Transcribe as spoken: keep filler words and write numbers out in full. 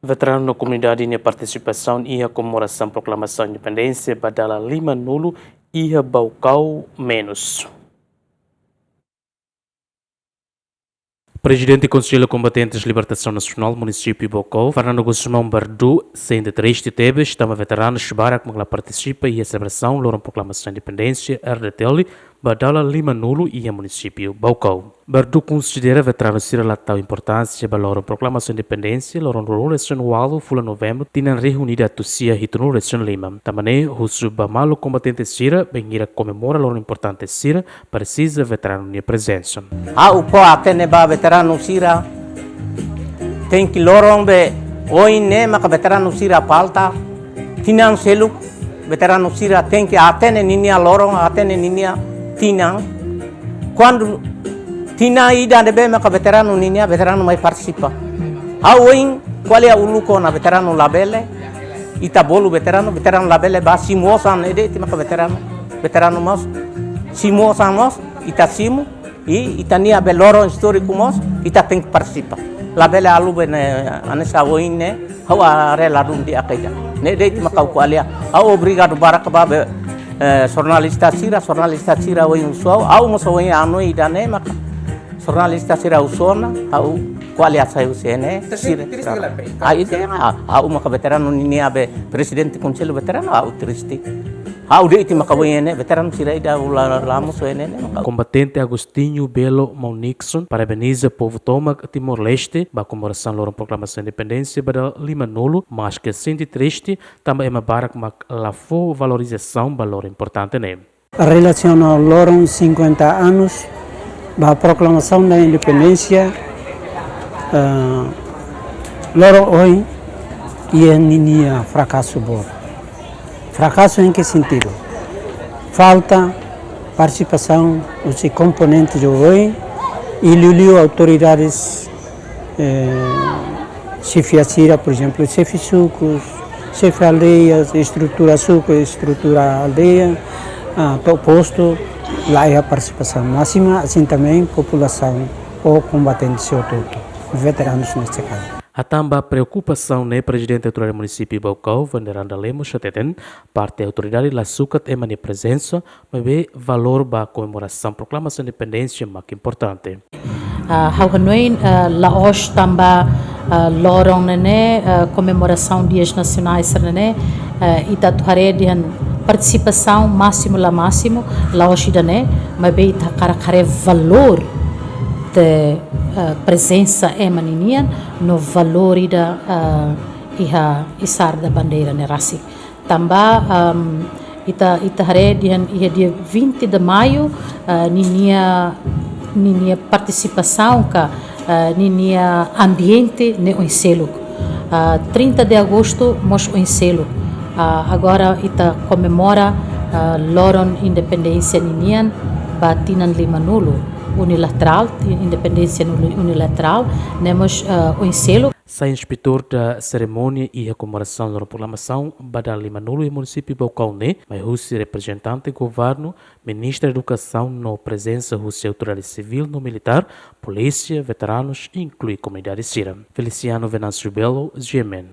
Veteranu no komunidade nia partisipasaun iha komemorasaun proklamasaun independénsia ba dala lima-nulu iha Baucau menus. Prezidente Konsellu Kombatentes Libertasaun Nasionál Munisípiu Baucau, Fernando Gusmão Bardu, sente triste tebes tanba veteranus barak mak la partisipa iha selebrasaun loron proklamasaun independénsia R D T L ba dala lima-nulu iha munisípiu Baucau. Bardu konsidera veteranu sira la tau importánsia ba loron proklamasaun independénsia, loron ruanulu-resin-ualu fulan Novembru, tinan rihun ida atus sia hitunulu-resin-lima. Tanba ne'e, husu ba maluk kombatente sira, bainhira komemora loron importante sira, presiza veteranu nia prezensa. Ha'u fó-hatene ba veteranu sira, tenke loron be oin ne'e maka veteranu sira falta, tinan seluk veteranu sira tenke hatene ninia loron, hatene ninia tinan. Kuandu tinan ida ne'ebé maka veteranu ninia, veteranu mai partisipa. Ha'u ohin ko'alia uluk ona veteranu labele, ita bolu veteranu, veteranu labele bá simu osan ne'e de'it maka veteranu, veteranu mós simu osan mós, ita simu, i ita-nia be loron istóriku mós, ita tenke partisipa. Labele halo be ne'e hanesan ohin ne'e, ha'u haree ladún di'ak ida. Ne'e de'it mak ha'u ko'alia. Ha'u obrigadu barak ba be, eh, jornalista sira, jornalista sira ohin husu ha'u, ha'u mós ohin hanoin ida-ne'e maka jornalista sira husu ona, ha'u ko'alia sai husi ne'e, sira. Ah, ida, ah, ha'u maka veteranu ninia be prezidente Konsellu Veteranu, ha'u triste. Ha'u de'it maka ohin ne'e, veteranu sira ida ha'u la, la mós ohin ne'e maka. Kombatente Agostinho Belo Maun Nixon parabeniza povu tomak Timor-Leste ba komemorasaun loron proklamasaun independénsia ba dala lima-nulu, maske sente triste tanba ema barak mak la fó valorizasaun ba loron importante ne'e. Relasiona ho loron cinquenta anos ba proklamasaun da independénsia, eh, loron ohin iha ninia frakasu boot. Frakasu em que sentido? Falta partisipasaun husi komponente joven i liuliu autoridades, eh, xefia sira, por exemplo, xefe sukus, xefe aldeias, estrutura suku, estrutura aldeia, ah, to'o postu, la iha partisipasaun másima, assim também populasaun ou kombatentes hotu-hotu, veteranus neste caso. Hatán ba preokupasaun ne'e, Prezidente Autoridade Munisípiu Baucau, Veneranda Lemos, hateten, parte autoridade la sukat ema nia prezensa, maibé valór ba komemorasaun proklamasaun independénsia mak importante. Ah, ha'u hanoin, ah, la'ós tanba, ah, loron ne'e ne'e, ah, komemorasaun dias nasionais sira-ne'e ne'e, ah, ita atu haree dehan partisipasaun másimu la másimu, la'ós ida-ne'e, maibé ita hakarak haree valór de, ah, prezensa ema ninian, no valór ida, ah, iha izar da bandeira ne'e rasik. Tanba, am, ita, ita haree dehan iha dia vinte de maio, ah, ninia, ninia partisipasaun ka, ah, ninia ambiente ne'e oin seluk. Ah, trinta de agosto mós oin seluk. Ah, agora ita komemora, ah, loron independénsia ninian ba tinan lima-nulu unilaterál, independénsia nulu-, unilaterál, ne'e mós, ah, oin seluk. Sai inspetór da serimónia iha komemorasaun loron proklamasaun ba dala lima-nulu iha munisípiu Baucau ne'e, mai husi reprezentante governu, ministra edukasaun no prezensa husi autoridade sivíl no militár, polísia, veteranus, inklui komunidade sira. Feliciano Venâncio Belo, G M N.